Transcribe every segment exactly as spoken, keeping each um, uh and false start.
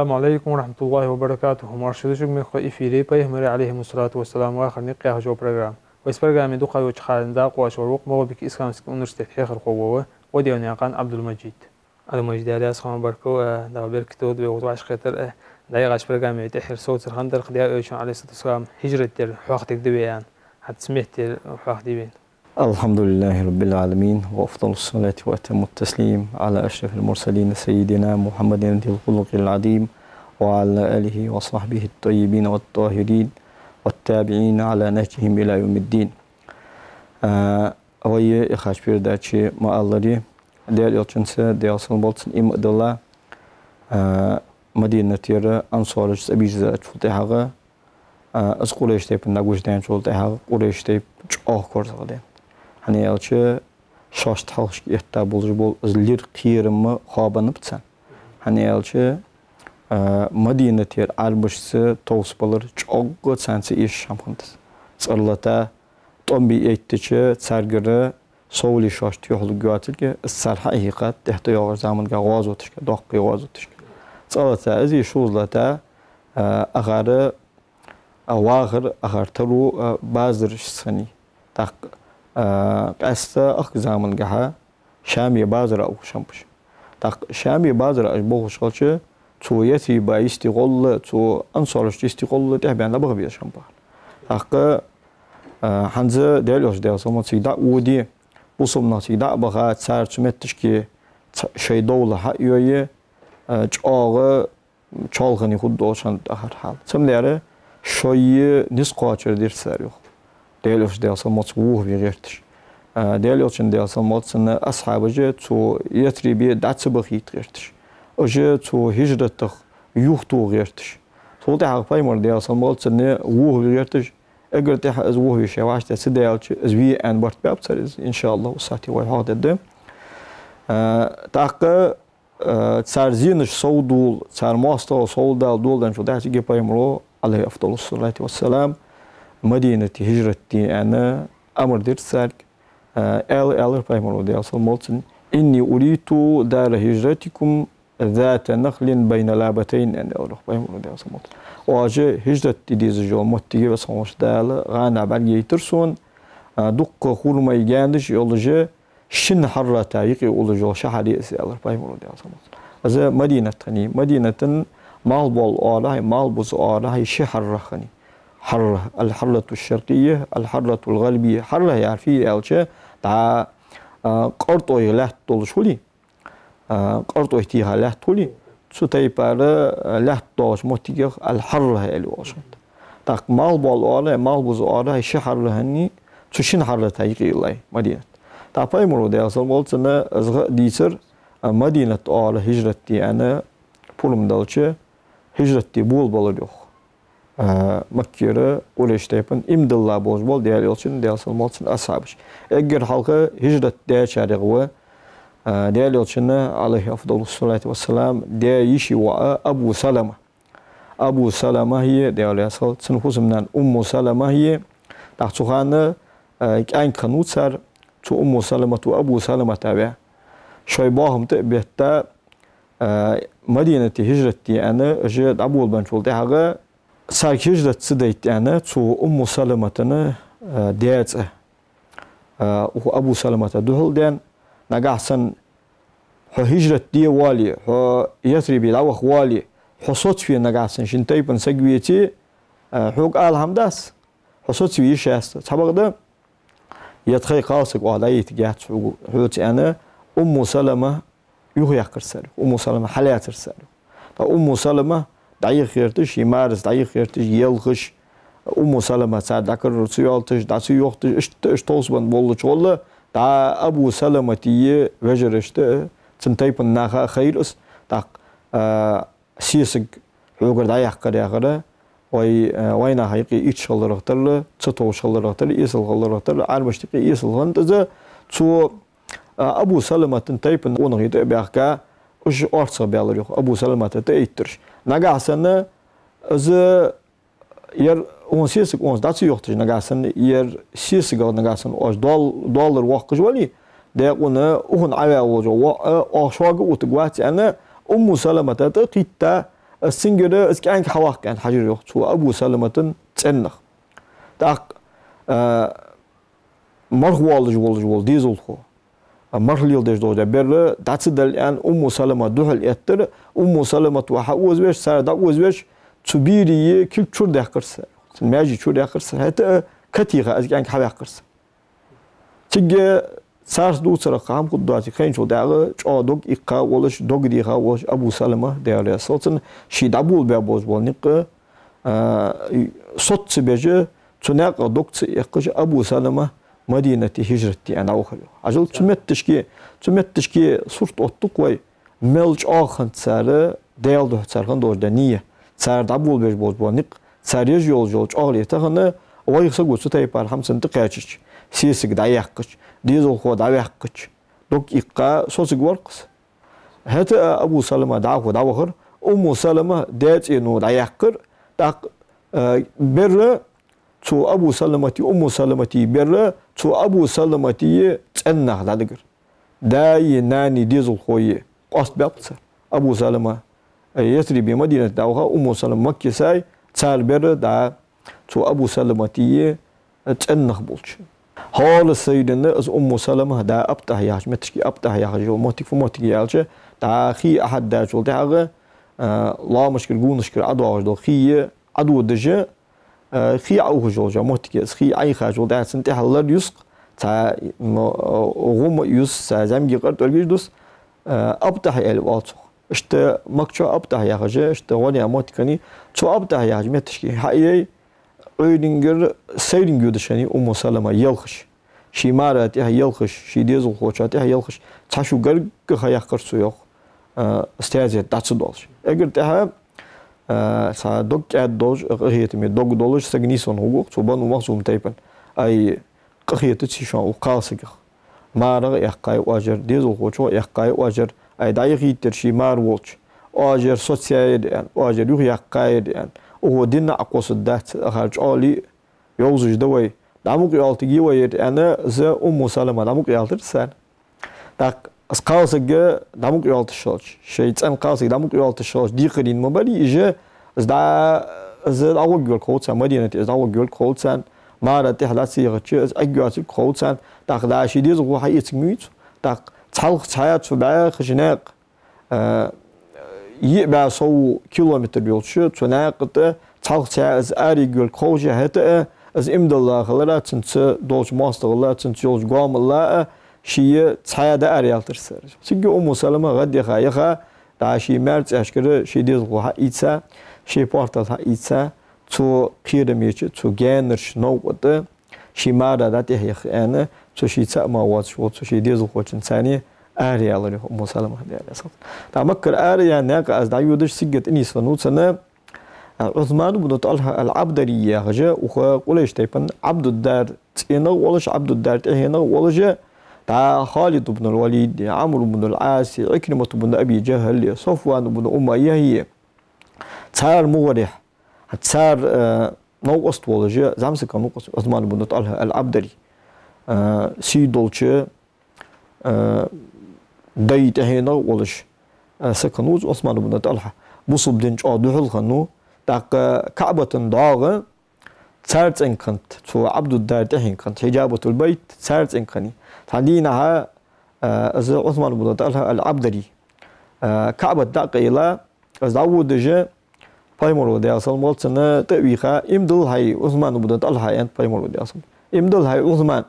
Ассаламу Ӏалайкум ва рахьматуллахӀи ва баракатухӀ. Марша дола шуга, мехкахой, эфире «Пайхамара, Ӏалайхи ссалату вассалам, вахара никъ» яха жо программа. Вай программе дукха йолча хана дакъа оаш вар вокх МагӀалбика исламски университета хьехархо вола Къодинаькъан Ӏабдул-Мажид. Ӏабдул-Мажид, Даьла раьза хилва хьона, баркал, а, Дала беркате долда вай гӀулакх вӀашагӀкхетар, а, дӀаяхача программе тӀеххьара совцар хиннадар-кх, Даьла Элчан, Ӏалайхи ссалату вассалам, хӀижрат дар хьоахадергда вай аьнна. ХӀанз цу меттера хьоахаде вайна. الحمد لله رب العالمين، وأفضل الصلاة وأتم التسليم على أشرف المرسلين سيدنا محمد ذي الخلق العظيم وعلى آله وصحبه الطيبين الطاهرين والتابعين على نهجهم إلى يوم الدين. А, вай яхача передаче ма аллара, Даьла Элчанца, Даьла салам хилда цунна, иман а дилла, а, Мадинатера ансараш цӀабийрзачул тӀехьагӀа, а, из Къурайш тайпан дӀагучадаьнначул тӀехьагӀа Къурайш тайпа чӀоагӀа корзагӀдаьннад. ХӀана аьлча, шоашта хьалхашка этта болаш бола из лира кхерам хоабаьннаб царна. ХӀана аьлча, а, Мадинатера Ӏарбашца товсабалар чӀоагӀа царна ца эшаш хӀама хиннад из. ЦӀаралата, тӀом бе эттача, царгара совли шоашта юхьлургйоацилга, из цар хьахьийхад тӀехьа тӀайоагӀача заманга гӀазоташка, доккхий гӀазоташка. ЦӀа лаца из, шозза лата, а, акхар, а, вахар, акхар таро, а, базарашца хиннай. ТӀаккха, а, къаьстта ахка замангахьа Шаме базара ухаш хиннаб уж. ТӀаккха Шаме базара уж бохаш хилча, цу Ясриба йисте гӀолла, цу ансарашта йисте гӀолла тӀехбаьнна баха безаш хиннаб. ТӀаккха, а, хӀанз Даьла Элча, Даьла салам хилда цунна, цига дӀа а воде, бусалба нах цига дӀа а баха, цар цу метташка ца-, шоай довла хьа а йое, а, чӀоагӀа чоалхане хургдолаш хиннад акхар хьал. Цамдера шоай низ кхоачар дир цар, йоах. Даьла Элча, Даьла салам хилда цунна, вохаве гӀерташ. А, Даьла Элчан, Даьла салам хилда цунна, асхьабаш цу Ясрибе дӀа ца бахийта гӀерташ. Уж цу хӀижратах юхатоха гӀерташ. Цул тӀехьагӀа Пайхамар, Даьла салам хилда цунна, вохаве гӀерташ. Эггара тӀехьа из вохаве ше вӀаштӀехьа ца даьлча, из ве аьнна барт баьб цар из, иншааллахӀ, укх сахьате вай хьоахадергда. А, тӀаккха, а, цар зенаш совдола, цар моастагӀал совдала доладаьнначул тӀехьагӀа цига Пайхамаро, Ӏалайхи афдалу ссалату вассалам, Мадинате хӀижрат де аьнна амар дир царга. А, аьл-, аьлар Пайхамаро, Даьла салам хилда цунна: «إني أريت دار هجرتكم ذات نخل بين لابتين», аьнна, аьлар йоах Пайхамаро, Даьла салам хилда цунна. Оаш хӀижрат де дезаш йола моттиг я, Веза хинна волча Дала гӀанахьа бӀаргаяйтар сона, а, дуккха хурмай гаьнаш йолаш, шин хьаррата юкъе уллаш йола шахьар я из, аьлар Пайхамаро, Даьла салам хилда цунна. Из Мадинат хиннай. Мадинатан малхбоала оагӀорахьеи малхбуза оагӀорахьеи ши хьарра хиннай. Хьарра, الحرة الشرقية، الحرة الغربية. Хьарра яхар фу я аьлча, дӀа, а, къартӀой лаьтта долаш хулий, а, къартӀой теха лаьтта хулий, цу тайпара, а, лаьтта доагӀача моттигах аль-Хьарра аьле оалаш хиннад. ТӀаккха малхбоала оагӀорахьеи малхбуза оагӀорахьеи ши хьарра хиннай, цу шин хьаррата юкъе я Мадинат. ТӀаккха Пайхамаро, Даьла салам хилда цунна, из гӀа а дийцар, а, Мадинат оагӀора хӀижрат де аьнна пурам делча, хӀижрат де болабелар йоах. А, Маккера Къурайш тайпан иман дилла болаш бола Даьла Элчан, Даьла салам хилда цунна, асхьабаш. Эггара хьалха хӀижрат даьчарех ва, а, Даьла Элчан, Ӏалайхи афдалу ссалату вассалам, даь-йиший воӀ Абу Салама. Абу Салама я, Даьла раьза хилва цунна, цун фусам-нана Умму Салама я. ТӀаккха цу хана, а, кӀаьнк хиннав цар, цу Умму Саламата, Абу Саламата ваь. Шоай боахам тӀа а бетта, а, Мадинате хӀижрат де аьнна, уж дӀаболабенначул тӀехьагӀа, царга хӀижрат ца дайта аьнна, цу Умму Саламатана, а, даь цӀи, а, укх Абу Саламата духьал даьнна, нагахьа санна хьо хӀижрат де воале, хьо Ясрибе дӀаваха воале, хьо соцаве нагахьа санна шин тайпан саг веце, а, хьога ала хӀама дац, хьо соцаве йиш яц. Цхьабакъда, е тхоай кхалсаг оаха дӀаэттаргьяц хьога, хьоца аьнна, Умму Салама юхаяьккхар цар, Умму Салама хьалаьцар цар. ТӀаккха Умму Салама дӀаяха гӀерташ, ший марас дӀаяха гӀерташ, елхаш, Умму Салама цар дӀакарара ца йоалийташ, дӀа ца йохийташ, иштта, иштта товсабенна боллача гӀолла, дӀа Абу Саламатий вежарашта, цун тайпан наха хайра из, тӀаккха, а, сесаг хьогара дӀаяккхар яхар, вай, а, вайнаха юкъе ийрча хиларах тара, ца товш хиларах тара, эсала хиларах тара, Ӏарбашта юкъе эсала хиннад из. Цу, а, Абу Саламатан тайпан къонахий тӀа а баьхка, уж орцагӀбаьлар йоах, Абу Саламата тӀаэттараш. Нагахьа санна из ер укхун сесаг укхунца дӀа ца йохийташ, нагахьа санна ер сесагах нагахьа санна оаш доал-, доаллар воаккхаш вале, даькъана укхунна Ӏаваь волча воӀ, а, оаха шога а оттаргвац аьнна, Умму Саламата тӀакхийтта, Из цунгара из кӀаьнк хьаваккха аьнна хьажар йоах цу Абу Саламата цӀен нах. ТӀаккха, а, марха воаллаш волаш вола дезалхо, а, марха леладеш долча бер дӀа ца далла аьнна, Умму Салама духьал эттар. Умму Саламат ва хьаозавеш, цар дӀаозавеш, цу берий кулг чура даьккхар цар. Цун маьжий чура яьккхар цар. ХӀаьта а катеха из кӀаьнк хьаваьккхар цар. Цига царца дувцарах хӀама хургдоацилга хайначул тӀехьагӀа чӀоагӀа дог иккха волаш, дог деха волаш Абу Салама, Даьла раьза хилва цунна, ший дӀаболабаь болаш бола никъ, а, соцабеш, цу наькъах дог ца эккхаш, Абу Салама Мадинате хӀижрат де аьнна дӀавахар йоах. Хьажал, цу метташка, цу метташка сурт оттадукх вай, мел чӀоагӀа хиннад цар Даьла духьа цар хинна долаш дола ният, цар дӀаболабеш болаш бола никъ, цар еш йолаш йола чӀоагӀо тахан вайга саго цу тайпара хӀаман тӀа кхаьчача, сесаг дӀаяьккхача, дезалхо дӀаваьккхача, дог иккха соцаргвар-кх из. ХӀаьта а Абу Салама дӀахо дӀавахар, Умму Салама даь-цӀено дӀаяьккхар, тӀаккха, э, бер цу Абу Саламатеи Умму Саламатеи бер цу Абу Саламата цӀен нах дӀадигар. Даи нанеи дезалхои къоастабаьб цар. Абу Салама, э, Ясрибе, Мадинате дӀаваха, Умму Салама Макка сай, цар бер да цу Абу Саламата цӀен нах болча. ХӀара сайранна из Умму Салама да Абтахь яхача метташка, Абтахь яхаш йола моттиг фу моттиг я аьлча, дӀа хий Ӏохьадаьчул тӀехьагӀа, э, лоамашкара, гонашкара ӀодоагӀаш дола хий Ӏододаш, э, хий Ӏоухаш йолча моттиге из хий Ӏоихачул тӀехьагӀа цунна тӀехьа лар юс-кх, цхьа, м, э, гӀум юс, цхьа зӀамига къартӀоргаш дус, э, Абтахь аьле оал цох. Иштта Макка чу Абтахь яхаш, иштта гӀо яь моттиг хиннай, цу Абтахь яхача метташка хьаийай, Ӏуйрангара сайранга йодаш хиннай Умму Салама елхаш. Ший мара тӀехьа елхаш, ший дезалхочоа тӀехьа елхаш, цхьа шу гаргга ха яьккхар цо йоах, э, из таьзет дӀа ца доалаш. Эггара тӀехьа, э, цхьа дог кӀаьда долаш, къахетаме дог долаш саг нийсвенна хургва-кх цу Бану Махзума тайпан. Ай, къахетаций шоана укх кхалсагах? Марах а яьккхай оаш ер, дезалхочох а яьккхай оаш ер, ай, дӀаяхийтар ший мар волча, оаш ер соцаяьяр аьнна, оаш ер юхаяьккхаяр аьнна, укхо дина а кхоссаргдац, акхар чӀоагӀа лий йовзаш да вай, дӀа мукъа йоалийтаргья вай ер аьнна, из Умму Салама дӀа мукъа йоалийтар царна. ТӀаккха из кхалсаг дӀа мукъа йоалийташ хилча, шоай цӀен кхалсаг дӀа мукъа йоалийташ хилча, декхарийна ма барий уж, из дӀа, из дӀагӀоргволга хов царна, Мадинате из дӀагӀоргволга хов царна, мара тӀехьа дӀа ца яхача, из Ӏергйоацилга хов царна, тӀаккха дӀа ший дезалхо хьаэцаргма вий цо, тӀаккха цхьалха цхьа цу бӀаьхача наькъа, э, йиъ бӀаь сов километр йолча цу наькъа тӀа цхьалха цхьа из араергйолга ховш, хӀаьта а из иман дилла хилар а, цунца долча моастагӀал а, цунца йолча гоамал а, ший цхьа дӀаараялийтар цар. Цига Умму Салама гӀадъяха, яха, дӀа ший маьр-цӀаьшкара ший дезалхо хьаийца, ший портал хьаийца, цу кхерамеча, цу гаьнарча новкъа тӀа ший мара дӀатӀехьаяха аьнна, цу ший цаӀ мара воацаш вола, цу ший дезалхочун цани араялар йоах Умму Салама, Даьла раьза хилва цунна. ТӀаккха Маккара араяьнна наькъа из дӀайодаш, сигат нийсвеннав цунна, а, Ӏусман ибн ТӀалхьа ал-Ӏабдари яхаш, укх Къурайш тайпан Ӏабдуддар цӀенах а волаш, Ӏабдуддар тӀехьенах а волаш, дӀа Халид ибн ал-Валид, Ӏамр ибн ал-Ӏас, Ӏикримат ибн Аби ДжахӀал, Сафван ибн Умайя, цар мугӀарехьа, цар, э, новкъост волаш, зӀамсага новкъост, Ӏусман ибн ТӀалхьа ал-Ӏабдари, э, сий долча, э, дай тӀехьенах а волаш, э, саг хиннав из Ӏусман ибн ТӀалхьа. Бусалба дина чӀоагӀа духьала хиннав. ТӀаккха КаӀбата доагӀа цар цӀенга хиннад, цу Ӏабдуддар тӀехьенга хиннад, хьиджабатул-байт цар цӀенга хиннай. Цхьан дийнахьа, э, из Ӏусман ибн ТӀалхьа ал-Ӏабдари, э, КаӀбат дӀа а къайла, из дӀаводаш, Пайхамара, Даьла салам хилда цунна, тӀа а вийха, иман дилла хьай, Ӏусман ибн ТӀалхьа, аьннад Пайхамара, Даьла салам. Иман дилла хьай, Ӏусман,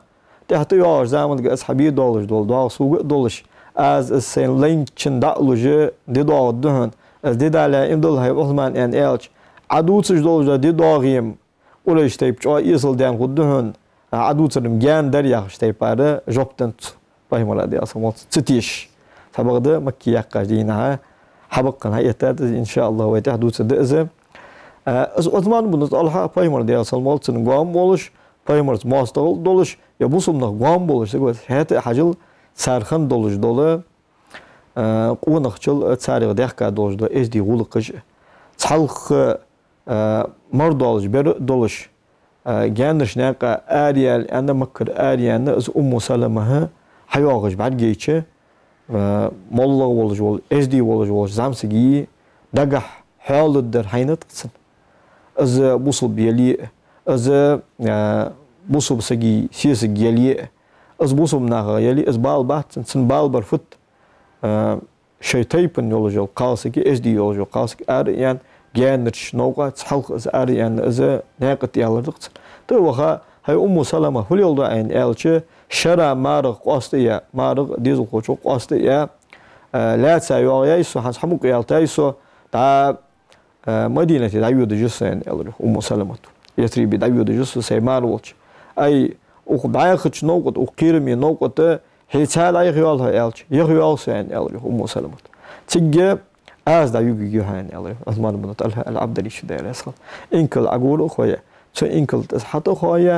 тӀехьа тӀайоагӀача заманга из хьа бе долаш дола доагӀа сога а долаш, аз из сайна лайначунна дӀа а луш, ди доагӀаргда хьона. Из ди далехь, иман дилла хьай, Ӏусман, аьнна аьлча, Ӏа дувцаш долаш дола ди доагӀе-м, Къурайш тайпа чӀоагӀа эсаладаьнна хургда хьона, Ӏа дувцар-м гаьна дар, яхача тайпара жоп деннад цо Пайхамара, Даьла салам хилда цунна, ца тешаш. Цхьабакъда Макка яьккхача дийнахьа, хьабакъ хинна хьаэттад из, иншааллахӀ, вай тӀехьа дувцаргда из. Э, из Ӏусман ибн ТӀалхьа Пайхамара, Даьла салам хилда цунна, гоама волаш, Пайхамарца моастагӀал а долаш, е бусалба наха гоама болаш саг ва из, хӀаьта а хьажал, цар хинна долаш дола, э, къонахчал а, царех даьхка долаш дола эздий гӀулакхаш а. Цхьалха, э, мара доаллаш бер а долаш, э, гаьнарча наькъа араяьлча, аьнна, Маккара араяьнна, из Умму Саламах хьайоагӀаш бӀаргайча, э, моллагӀа волаш вола, эздий волаш волча зӀамсага дагахьа хьоалургдар хьайна да-кх цун. Из бусалба яле а, из, а, бусалба сага сесаг яле а, из бусалба нахах яле а, из бала бац цун, цун бала бар фуд, а, шоай тайпан йолаш йола кхалсаг, эздий йолаш йола кхалсаг ара а яьнна, гаьнарча новкъа цхьалха из ара а яьнна, из наькъа тӀа ялар да-кх цун. ТӀаккха ваха, хӀай Умму Салама, фу леладу Ӏа, аьнна аьлча, шера марагӀа къоастаяь, марагӀа дезалхочо къоастаяь, а, лаьца йоагӀаяьй со, хӀанз хьамукъаялийтай со, дӀа, а, Мадинате дӀайодаш я со, аьнна аьлар йоах Умму Саламата. Ясрибе дӀайодаш я со сай мар волча. Ай, укх бӀаьхача новкъа тӀа, укх кхераме новкъа тӀа, хье цхьаь дӀаяха йоалл хьо, аьлча, яха йоалл со, аьнна аьлар йоах Умму Саламата. Цига аз дӀаюгаргья хьо, аӀнна аьлар йоах Ӏусман ибн ТӀалхьа ал-Ӏабдари, Даьла раьза хилва цунна. Инкал Ӏогора а хой, цу инкала тӀа из хьатӀа а хой,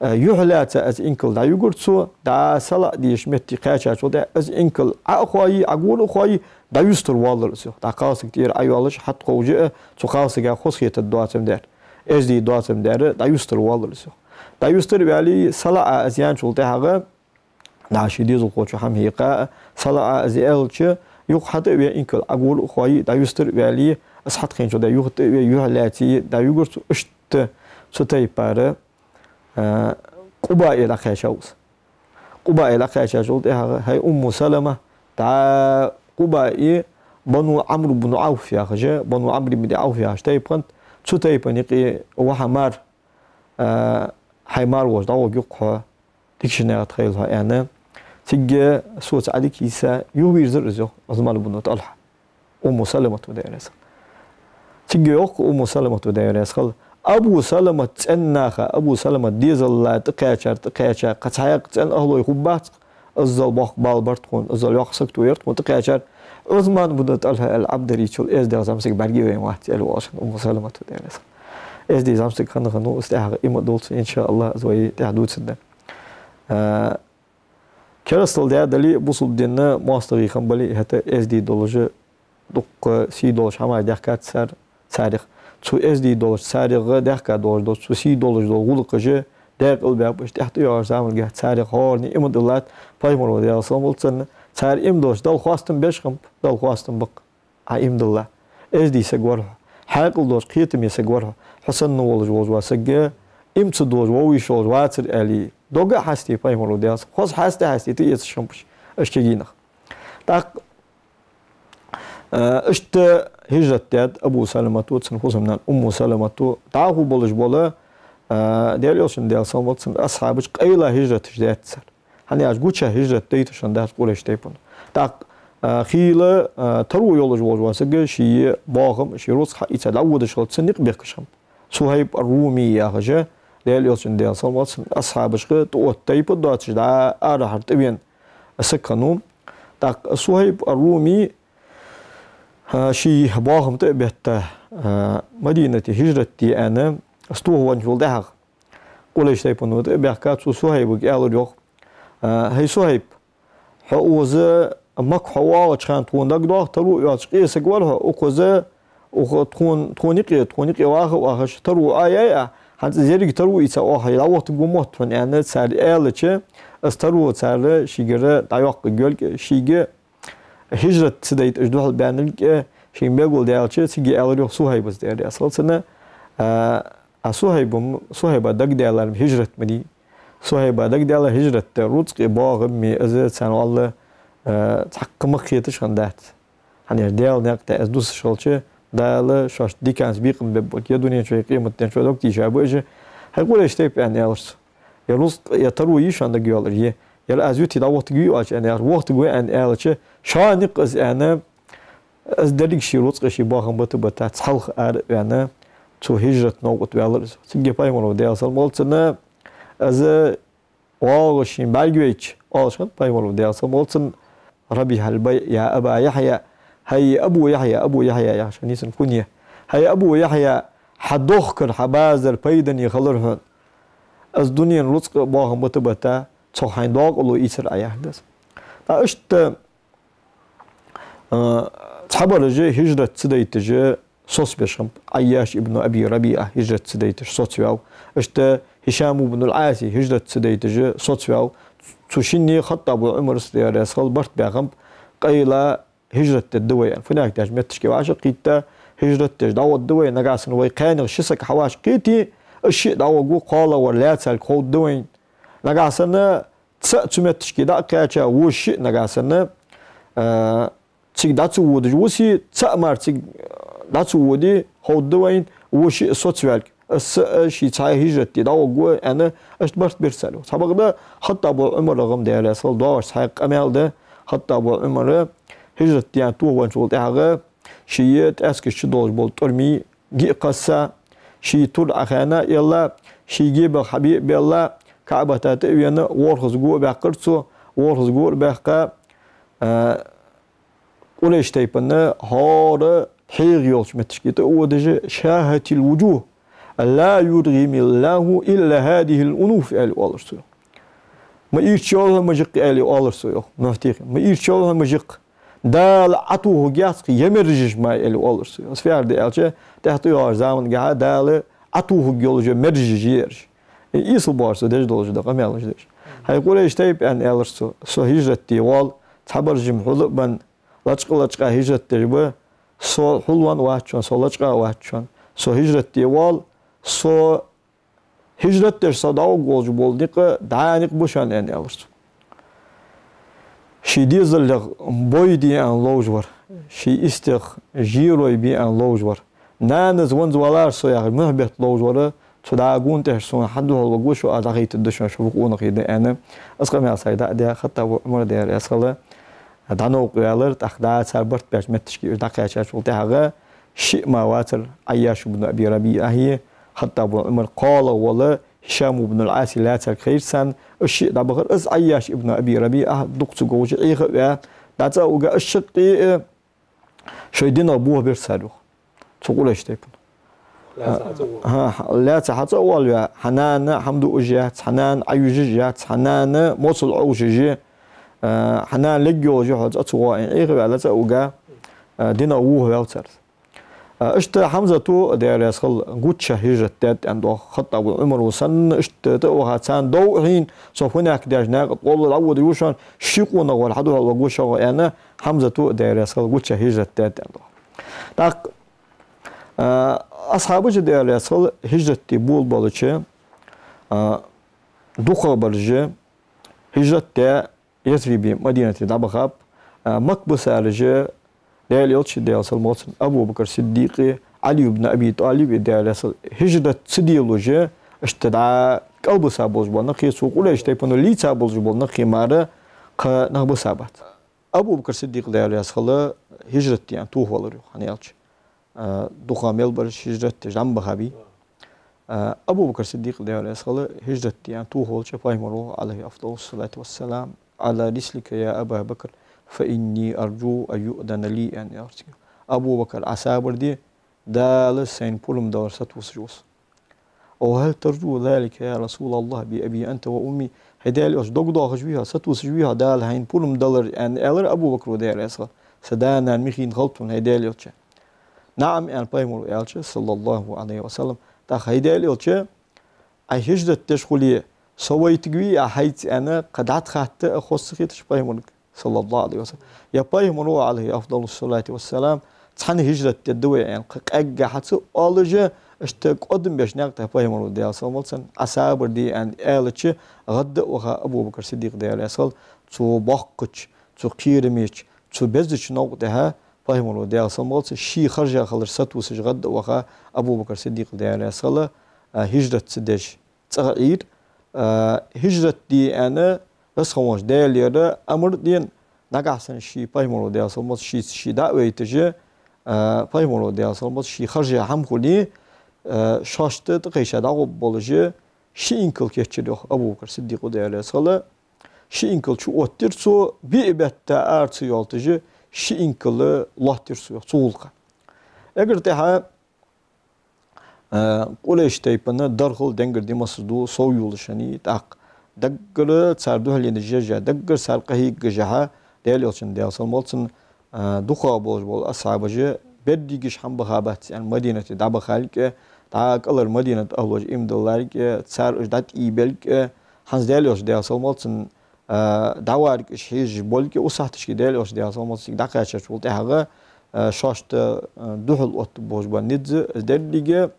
а, юхь лаьца из инкал дӀаюгар цо, дӀа салаӀа дезача метте кхаьчачул тӀехьагӀа из инкал Ӏо а хой, Ӏогора а хой, дӀаюстар воаллар из йоах. ДӀа кхалсаг тӀера Ӏойоалаш, хьатӀакховш а, цу кхалсага хоза хетаргдоацам дар, эздий доацам дар, дӀаюстар воаллар из йоах. ДӀаюстар а ваьле, салаӀа из яьнначул тӀехьагӀа, дӀа ший дезалхочо хӀама хьекха а, салаӀа из аьлча, юха хьатӀа а ве, инкал Ӏогора а хой, дӀаюстар а ваьле, из хьатӀакхийначул тӀехьагӀа юха тӀа а ве, юхь лаьце дӀаюгар цо. Иштта цу тайпара, а, Къубае дӀакхаьчав из. Къубае дӀакхаьчачул тӀехьагӀа, хӀай Умму Салама, дӀа Къубае Бану Ӏамр бну Ӏавф яхаш, Бану Ӏамр ибн Ӏавф яхаш тайпа хиннад, цу тайпан юкъе ва хьо мара, а, хьай мар волча дӀагӀоргья-кх хьо, дикача наькъа тӀа хийла хьо, аьнна. Цига соца Ӏодика йийца, юхавийрзар из йоах Ӏусман ибн ТӀалхьа Умму Саламата, Даьла раьза хилва. Цига йоах-кх Умму Саламата, Даьла раьза хилва: Абу Саламата цӀен наха, Абу Саламата дезала тӀакхаьчар, тӀакхаьча кхы цхьаккха цӀен ахӀлой хургбац-кх, иззал боккха бала бар тхона, иззал йоккха сагото яр тхона тӀакхаьчар, Ӏусман ибн ТӀалхьа ал-Ӏабдаричул эздий зӀамсаг бӀаргавайна вац, аьнна, оалаш хиннад Умму Саламата, Даьла раьза хилва. Эздий зӀамсаг хинна хиннав из, тӀехьагӀа иман дуллалца, иншааллахӀ, из вай тӀехьа дувцаргда. А, керастал даь а дале а, бусалба дина моастагӀий хинна бале а, хӀаьта эздий долаш а, дукха сий долаш хӀамаш даьхкад цар, царех. Цу эздий долаш, царех даьхка долаш дола, цу сий долаш дола гӀулакхаш а даькъала баьб уж, тӀехьа тӀайоагӀача замангахь царех хӀаране иман диллад Пайхамаро, Даьла салам хилда цунна. Цар иман диллача, Далла хоастам беш хиннаб, Далла хоастам ба-кх Ӏа иман диллале. Эздий саг вар хьо, хьаькъал долаш, кхетаме саг вар хьо, хьо санна волаш вола саг, иман ца долаш вовзаш волаш вацар, аьле, дог а хьаьстий Пайхамаро, Даьла салам хилда цунна, хоза хьаьста-хьаьста тӀаэцаш хиннаб уж, уж кагий нах. ТӀаккха, а, иштта хӀижрат даьд Абу Саламата, цун хӀусамнана Умму Саламата, дӀахо болаш бола, а, Даьла Элчан, Даьла салам хилда цунна, асхьабаш къайла хӀижраташ даьд цар. ХӀана аьлча гуча хӀижрат дайташ хиннадац Къурайш тайпано. ТӀаккха, а, хийла, а, таро йолаш вола саг ший бахам, ший рузкъа хьаийца дӀаводаш хилча, цун никъ бехкаш хиннаб. Сухьайб ар-Руми яхаш, Даьла Элчан, Даьла салам хилда цунна, асхьабашка тӀаотта тайпа доацаш дӀа арахьара тӀавена саг хиннав. ТӀаккха Сухьайб ар-Руми, а, ший бахам тӀа а бетта, а, Мадинате хӀижрат де аьнна, из тохавенначул тӀехьагӀа, Къурайш тайпано тӀа а баьхка, цу Сухьайбага аьлар йоах: а, хӀай Сухьайб, хьо укхаза Макка хьо воагӀача хана тхона дагадоагӀа, таро йоацаш къе саг вар хьо, укхаза, укх тхона, тхона юкъе, тхона юкъе ваха а вахаш, таро Ӏояьй Ӏа, хӀанз из еррига таро ийца оаха дӀавохийтаргва мотт хьона, аьнна, цар аьлча, из таро цар шийгара дӀайоаккхаргйолга, шийга хӀижрат ца дайта уж духьал баьннилга шийна белгалдаьлча, цига аьлар йоах Сухьайбас, Даьла раьза хилва цунна, а, а Сухьайбам, Сухьайба дагадаьлар-м хӀижрат ма дий. Сухьайба дагадаьлар хӀижрат да, рузкъеи бахами, из царна валла, а, цхьаккха ма хеташ хиннадац. ХӀана аьлча Даьла наькъа тӀа из дусаш хилча, Дала шоашта диканца бекхам бергба, е дунен чу, е къематден чу дог тийша ба уж. ХӀай Къурайш тайпа, аьнна аьлар цо. Е рузкъа, е таро йий шоана дагайоаллар, е, е аз юте дӀавохийтаргвий оаш, аьнна аьлча, вохийтаргва, аьнна аьлча, шоана никъ из, аьнна, из деррига ший рузкъеи ший бахами бита-бита, цхьалха ара а ваьнна, цу хӀижрата новкъа тӀа ваьлар из. Цига Пайхамаро, Даьла салам хилда цунна, из воагӀаш шийна бӀаргавайча, оалаш хиннад Пайхамаро, Даьла салам хилда цунна: «ربح البيع يا أبا يحيى». ХӀай Абу Яхья, Абу Яхья яхаш нийсса кунья. ХӀай Абу Яхья, хьа дохкар, хьа базар пайдане хилар хьона. Из дунен рузкъа а бахам бита-бита, цох хьайна дакъа лу ийцар Ӏа, яхар да из. ТӀаккха иштта, а, цхьабараш хӀижрат ца дайташ соцабеш хиннаб. Ӏайяш ибн Аби РабиӀа хӀижрат ца дайташ соцаваьв. Иштта Хишам ибн ал-Ӏаси хӀижрат ца дайташ соцаваьв. Цу шинне Хаттаба Ӏумара, Даьла раьза хилва, барт баь хиннаб, къайла хӀижрат дергда вай, аьнна. ФуннагӀа даьча метташка вӀашагӀкхийтта, хӀижрат деш дӀагӀоргда вай, нагахьа санна вай кхаьннех ши саг хьавӀашагӀкхийтте, из шиъ дӀагӀоргва, кхоалагӀвар лаьцалга ховргда вайна. Нагахьа санна цаӀ цу метташка дӀа а кхаьча, вож шиъ нагахьа санна, а, цига дӀа ца водаш вусе, цаӀ мара цига дӀа ца воде, ховргда вайна, вож шиъ соцаваьлга. Из а ший цхьа хӀижрат де дӀагӀоргва, аьнна, иштта барт бир цар. Цхьабакъда Хаттаба Ӏумара гӀам, Даьла раьза хилва, доагӀаш цхьа къамаьл да. Хаттаба Ӏумара хӀижрат де аьнна тохавенначул тӀехьагӀа ший тӀаьскаш чу долаш бола тӀормий ги а кхесса, ший тур Ӏохайна а елла, ший гебагӀа хьабе а баьлла, КаӀбата тӀа а вена, ворхӀазза го а баьккхар цо, ворхӀазза го а баьккха, а, Къурайш тайпан хӀара пхьегӀа йолча метташка тӀа а водаш, شاهت الوجوه، لا يرغم الله إلا هذه الأنوف, аьле оалар цо. Ма ийрча йола хӀама я-кх, аьле оалар цо, йоах муфтийс. Ма ийрча йола хӀама я-кх. Дала Ӏотохаргьяц-кх е меражаш мара, аьле оалар цо. Из фу яхар да аьлча, тӀехьа тӀайоагӀача замангахьа Дала Ӏотохаргйолаш йола меражаш я ераш. Э, эсала боагӀаш цо деш долаш да къамаьлаш деш. ХӀай Къурайш тайпа, аьнна, аьлар цо, со хӀижрат де воал, цхьабараш-м хьул а бенна, лачкъа-лачкъа хӀижрат деш ба, со хьулвенна вац шоана, со лачкъа а вац шоана. Со хӀижрат де воал, со хӀижрат деш со дӀагӀоргволаш бола никъ дӀа никъ ба шоана, аьнна, аьлар цо. Ший дезалех бой де аьнна ловш вар, ший истех жерой бе аьнна ловш вар, нанас ванза валара со яхаш мухь бетта ловш вар, цу дӀа гонахьара сона хьадухьал варгва шо, аз дӀахайтаргда шоана, шо фу къонахий да, аьнна, из къамаьл сага дӀа а даь, Хаттаба Ӏумара, Даьла раьза хилва, дӀановкъаваьлар, тӀаккха дӀа цар барт баьча метташка уж дӀакхаьчачул тӀехьагӀа шиъ мара вацар, Ӏайяш ибн Аби РабиӀахи, Хаттаба Ӏумара кхоалагӀа вола ХӀишам ибн ал-Ӏаси лаьцалга хайра царна, уж шиъ дӀабахар. Из Ӏайяш ибн Аби РабиӀа дукха ца говш, Ӏеха а ваь, дӀа цӀа а вига, уж шаккхе а шоай динах бохабир цар, йоах, цу Къурайш тайпано. Лаьца хьа ца а воалаваь. ХӀа, лаьца хьа ца а воалаваь, хьа нана хӀама дуаш яц, хьа нана Ӏоюжаш яц, хьа нана моцал Ӏовшаш я, а, хьа нана лергйолаш я хьо, цӀа ца гӀо, аьнна, Ӏеха а ваь, лаьца а вига, а, динах вохаваьв цар. А, иштта Хьамзата, Даьла раьза хилва, гучча хӀижрат даьд аьнна доагӀа Хаттаба Ӏумара, санна, иштта тӀа а ваха, царна дов а хьийна, со фуннагӀа даьча наькъа тӀа гӀолла дӀаводаш ва шоана, ший къонахвар хьадухьал варгва шоага, аьнна, Хьамзата, Даьла раьза хилва, гучча хӀижрат даьд аьнна доагӀа. ТӀаккха, а, асхьабаша, Даьла раьза хилва, хӀижрат де болабелча, а, дукхагӀбараш хӀижрат даь, Ясрибе, Мадинате дӀабахаб, а, Макка бисараш, Даьла Элча, Даьла салам хилда цунна, Абу Бакр Сиддикъи, Ӏали ибн Аби ТӀалиби, Даьла раьза хилва, хӀижрат ца делаш, иштта дӀа кӀалбиса болаш бола нах, цу Къурайш тайпано лийца болаш бола нах мара кхы нах бисабац. Абу Бакр Сиддикъ, Даьла раьза хилва, хӀижрат де аьнна тохавалар, йоах, хӀана аьлча, а, дукха мел бараш хӀижрат деш дӀа ма бахабий. А, Абу Бакр Сиддикъ, Даьла раьза хилва, хӀижрат де аьнна тохавалча, Пайхамаро, عليه أفضل الصلاة والسلام: «على رسلك يا أبا بكر، فإني أرجو أن يؤذن لي», аьнна, аьлар цунга. Абу Бакр, Ӏа сабар де, Дала сайна пурам далар сатувсаш ва со. «وهل ترجو ذلك يا رسول الله بأبي أنت وأمي؟» ХӀай Даьла Элча, дог доахаш вий хьо, сатувсаш вий хьо Дала хьайна пурам далар, аьнна, аьлар Абу Бакро, Даьла раьза хилва, са да-нана михийна хилда хьона, хӀай Даьла Элча. «نعم», аьнна, Пайхамаро аьлча, صلى الله عليه وسلم, тӀаккха, хӀай Даьла Элча, Ӏа хӀижрат деш хуле, со вайтаргвий Ӏа хьайца, аьнна, кхы дӀатӀахатта а хоза ца хеташ Пайхамарга, صلى الله عليه وسلم. Е Пайхамаро, عليه أفضل الصلاة والسلام, цхьана хӀижрат дергда вай, аьнна, кхы къаьгга хьа ца оалаш, иштта кӀодам беш наькъа тӀа Пайхамаро, Даьла салам хилда цунна, Ӏа сабар де, аьнна, аьлча, гӀадда а ваха Абу Бакр Сиддикъ, Даьла раьза хилва, цу боккхача, цу кхерамеча, цу безача новкъа тӀа Пайхамаро, Даьла салам хилда цунна, ший харжа хилар сатувсаш гӀадда а ваха Абу Бакр Сиддикъ, Даьла раьза хилва, а, хӀижрат ца деш цӀагӀа Ӏийра, а, хӀижрат де аьнна, веза хинна волча Даьлагара амар а дена, нагахьа санна ший Пайхамаро, Даьла салам хилда цунна, шийца ше дӀа а вайташ, а, Пайхамаро, Даьла салам хилда цунна, ший харжа хӀама хуле, а, шоашта тӀакхайша дӀагӀоргболаш, ши инкал кийчйир, йоах, Абу Бакр Сиддикъо, Даьла раьза хилва, ши инкал чуоттаяьр цо, биъ бетта ара ца йоалийташ, ши инкал лоаттаяьр цо, йоах, цу гӀулакха. Эггара тӀехьа, а, Къурайш тайпан дархал денгара димасса ду сов йолаш хиннай, тӀаккха даггара цар духьале деш а, даггара цар къахьегаш а, Даьла Элчан, Даьла салам хилда цунна, а, дукхагӀа болаш бола асхьабаш, берригаш хӀама баха бац аьнна, Мадинате дӀабахалга, дӀа кӀалхара Мадинат ахӀлоша иман диллалга, цар уж дӀатӀаийбелга, хӀанз Даьла Элча, Даьла салам хилда цунна, а, дӀаваргаш хьежаш болга, укх сахьаташка Даьла Элча, Даьла салам хилда цунна, цига дӀакхаьчачул тӀехьагӀа, а, шоашта, а, духьал оттаргболаш бола низ, из деррига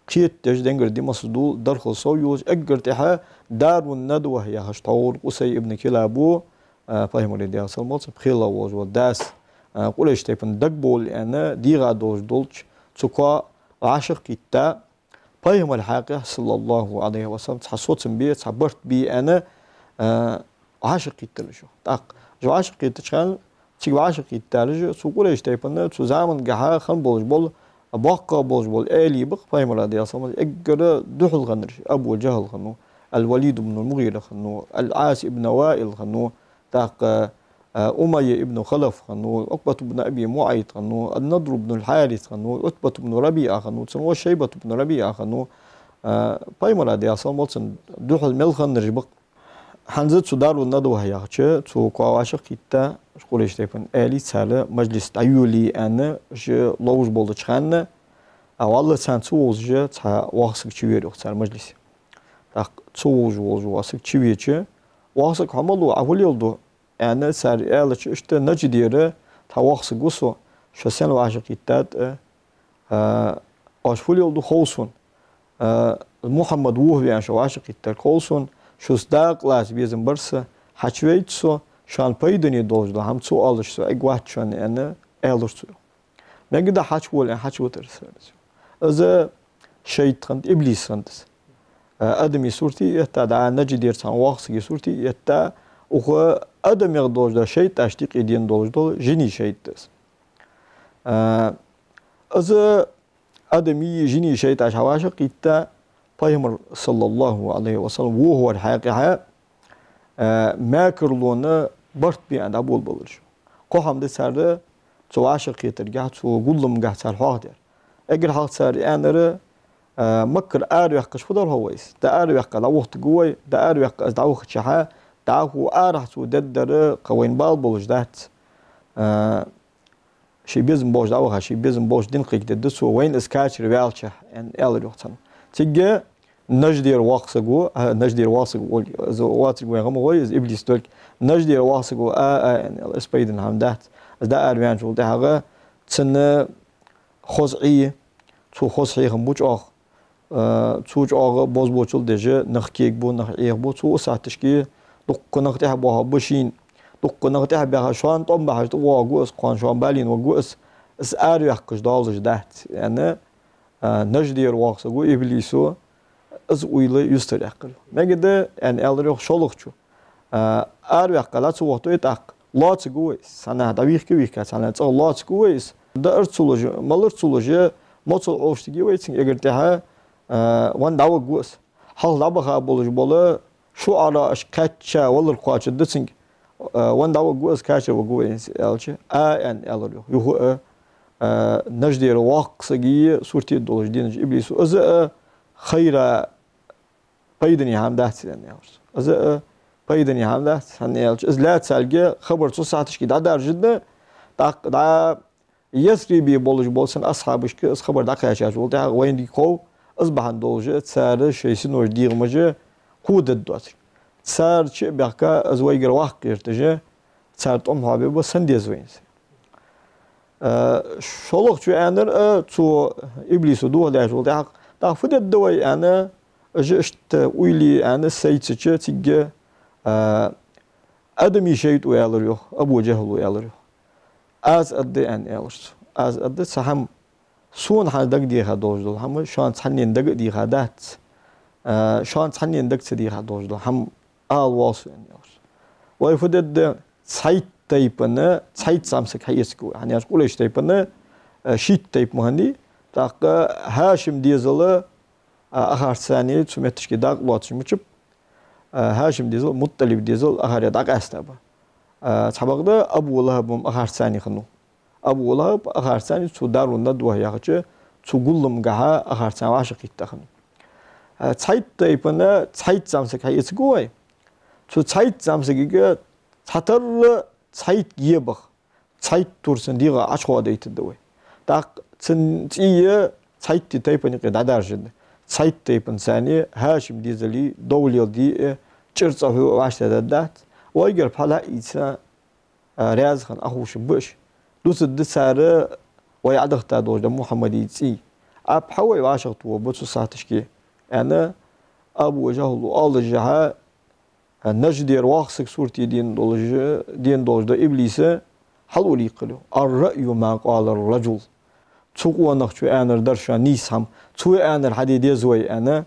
кхетадеш, денгара димасса дул дархал сов йолаш, эггара тӀехьа Дарун-Надва яхаш тхьовра Къусай ибн Килабо, а, пайхамара, Даьла салам хилда цунна, пхелагӀа волаш вола дас, а, Къурайш тайпан дагабовла аьнна дийгӀа долаш долча цу коа вӀашагӀкхийтта, пайхамара хьакъехьа, صلى الله عليه وسلم, цхьа соцам бе, цхьа барт бе аьнна, а, вӀашагӀкхийттар уж. ТӀаккха уж вӀашагӀкхийттача хана, цига вӀашагӀкхийттараш, цу Къурайш тайпан цу замангахьа хинна болаш бола, боккхагӀа болаш бола аьлий ба-кх пайхамара, Даьла салам хилда цунна, эггара духьала хиннараш: Абу Джахьл хиннав, Ал-Валид ибн Мугъира хиннав, Ал-Ӏас ибн Ваил хиннав, тӀаккха, а, Умайя ибн Халаф хиннав, Ӏукбат ибн Аби МуӀайт хиннав, Ан-Надр ибн Ал-Хьарис хиннав, Ӏутбат ибн РабиӀа хиннав, цун воша Шайбат ибн РабиӀа хиннав, а, пайхамара, Даьла салам хилда цунна, духьала мел хиннараш ба-кх. ХӀанз цу Дарун-Надва яхача цу коа вӀашагӀкхийтта, Къурайш тайпан аьлий, цар мажлис дӀайолае аьнна, уж ловш болча хана, а, валлахӀи, царна ца вовзаш цхьа воккха саг чувера, йоах, цар мажлисе. ТӀаккха ца вовзаш волаш вола саг чувеча, воккха саг, хьо мала ва, Ӏа фу леладу, аьнна, цар аьлча, иштта Наждера цхьа воккха саг ва со, шо сенна вӀашагӀкхийттад, а, а, оаш фу леладу хов сона. А, Мухьаммад вохаваьнна шо вӀашагӀкхийттар хов сона, шуца дакъа лаца безам бар са, хьачувейта со, шоана пайдане долаш дола хӀама ца оалаш со эггавац шоана, аьнна, аьлар цо. Мегаргда, хьачувола, аьнна, хьачувитар цар из. Из шайтӀа хиннад, иблис хиннад из. А, адамий сурте а этта, дӀа Наждера цхьан воккхача сага сурте а этта, укх адамех долаш дола шайтӀашта юкъе дена долаш дола жиний шайтӀа да из. А, из адамий, жиний шайтӀаш хьавӀашагӀкхийтта, пайхамар, صلى الله عليه وسلم, вохавара хьакъехьа, а, мекарлонна барт бе аьнна дӀаболабелар уж. Кхо хӀама да цар цу вӀашагӀкхетаргахьа, цу гулламгахьа цар хьоахадаьр. Эггара хьалха цар аьннар: а, Маккара араваьккхача фу дар хов вай из? ДӀаараваьккха дӀавохийтаргва вай, дӀаараваьккха из дӀавахачахьа, дӀахо арахьа цо дергдар кхы вайна бала болаш дац. А, ший безам болаш дӀаваха, ший безам болаш дин кхайкадергда цо, вайна из качар ваьлча, аьнна, аьлар, йоах, царна. Цига Наждера воккха саго, а, Наждера воккха саго, из воацилга вайна гӀо ма гой, из иблис долга, Наждера воккха саго: а, а, аьнна, аьлар, из пайдана хӀама дац. Из дӀаараваьнначул тӀехьагӀа цун хоза Ӏи, цо хоза хьехам бу чӀоагӀа, а, цо чӀоагӀа бозбуунчал деш, нах кегабу, нах Ӏехабу, цо укх сахьаташка дуккха нах тӀехьабоахаргба шийна, дуккха нах тӀехьабаьха, шоана тӀом бахьаш тӀавоагӀаргва из, кхоана шоана балийна варгва из, из араваьккхача доалаш дац, аьнна, а, Наждера воккха саго, иблисо, из уйла юстаръяьккхар. Мегаргда, аьнна, аьлар, йоах, шоллагӀчо. А, араваьккха дӀа ца вохийт вай тӀаккха, лоацаргва вай из. Цхьаннахьа дӀавийхка-вийхка, цхьаннахьа цӀагӀа лоацаргва вай из. Даар ца луш, малар ца луш, моцал Ӏовшийтаргья вай цунга, эггара тӀехьа, а, венна дӀаваргва из. Хьалха дӀабаха болаш бола шуӀараъаш кхаьча валар кхоачаргда цунга. А, венна дӀаваргва из, качарваргва вай из, аьлча, а, аьнна, аьлар, йоах, юха а, а, Наждера воккха сага сурте долаш деннача иблисо: из а хайра, пайдане хӀама дац, аьнна, аьлар цо. Из а пайдане хӀама дац, хӀана аьлча, из лаьцалга хабар цу сахьаташка дӀадаржадаьд, тӀаккха дӀа Ясрибе болаш болча цун асхьабашка из хабар дӀакхаьчачул тӀехьагӀа вайна дика хов, из бахьан долаш цар шоай синош, дегӀамаш кхоадергдоацар. Цар чу а баьхка, из вайгара ваккха гӀерташ, цар тӀом хьоабергба, сенна деза вайна из. А, шоллагӀчо аьннар, а, цу иблисо дохадаьчул тӀехьагӀа: тӀаккха фу дергда вай, аьнна, уж иштта уйла е аьнна сайцача, цига, а, адамий шайтӀо аьлар, йоах, Абу Джахьло аьлар, йоах: аз аргда, аьнна, аьлар цо. Аз аргда цхьа хӀама, сона хӀанз дагадеха долаш дола хӀама шоана цхьаннена дага а деха дац. А, шоана цхьаннена дага ца деха долаш дола хӀама ала воал со, аьнна, аьлар цо. Вай фу дергда, цхьайтта тайпан цхьайтта зӀамсаг хьаэцаргва вай. ХӀана аьлча Къурайш тайпан, а, шийтта тайпа ма хиннадий, тӀаккха ХӀашим дезал, а, ахарца цхьана цу метташка дакъа лоацаш мичаб, а, ХӀашим дезал, МутӀалиб дезал ахара дӀакъаьста ба. А, цхьабакъда Абу ЛахӀаб-м ахарца цхьана хиннав. Абу ЛахӀаб ахарца цхьана цу Дарун-Надва яхача цу гулламгахьа ахарца цхьана вӀашагӀкхийтта хиннав. А, цхьайтта тайпан цхьайтта зӀамсаг хьаэцаргва вай. Цу цхьайтта зӀамсагага цхьатарра цхьайтта гебагӀа, цхьайтта тур цун дегӀа Ӏочухоадайтаргда вай. ТӀаккха цун цӀий цхьайттеи тайпан юкъе дӀадаржаргда. Цхьайтта тайпан цхьана ХӀашим дезала дов леладе а, чӀир цӀа хьу а вӀаштӀехьадаргдац. Вайгара пхьа лаьийца, а, раьза хинна Ӏохувшаргба уж. Дусаргда цар вай Ӏодахийта долаш да Мухьаммада цӀий. Ӏа хьа вай вӀашагӀтохаргба цу сахьаташка, аьнна, Абу ЖахӀала оалаш хьа, Наждера воккха саг сурте дена долаш, дена долаш да Иблис, хьалурийкхар йоах: «الرأي ما قال الرجل». Цу къонахчо аьннар дар шоана нийса хӀама, цо аьннар хьаде деза вай, аьнна,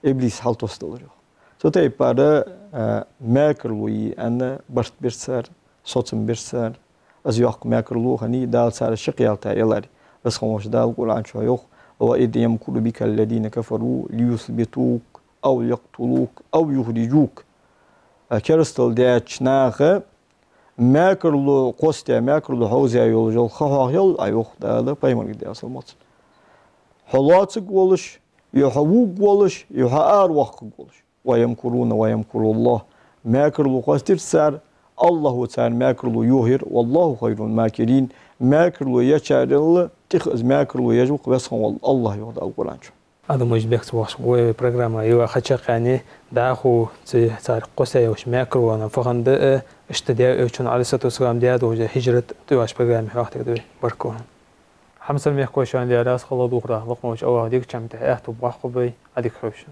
Иблис хьалтоссадалар йоах. Цу тайпара, а, мекарло е аьнна, барт бир цар, соцам бир цар. Из йоккха мекарло хиннай, Дала цар шакъял тӀа яларе. Веза хинна волча Дала Къуръан чу йоах: «وإذ يمكر بك الذين كفروا ليثبتوك أو يقتلوك أو يخرجوك». А, керастал даьча наха мекарло кхоссадаь, мекарло хьовзаь йолаш йола ха хьох йолаш, Ӏа йоах Дала пайхамарга, Даьла салам хилда цунна, хьо лоацаргва волаш, е хьо вувргва волаш, е хьо араваккхаргва волаш. «ويمكرون ويمكر الله». Мекарло кхоссадир цар, АллахӀа цар мекарло йохаяр, «والله خير الماكرين». Мекарло ечарел тӀех из мекарло еш ва-кх Веза хинна вола АллахӀ, йоах Дала Къуръан чу. Адамаш бехк ца боаккхаш, вай программа йола ха чакхъяьннай, дӀахо цу цар кхоссаь йолча мекарлонах фу хиннад, э, иштта Даьла Элчано, Ӏалайхи ссалату вассалам, даь долча хӀижрат тӀавеча программе хьоахадергда вай. Баркал. Хьамсара мехкахой, шоана Даьла раьза хилва, духарах лакхмача Аллахӏа дика чам тӀа аьттув боаккхалба вай, Ӏадика ховша.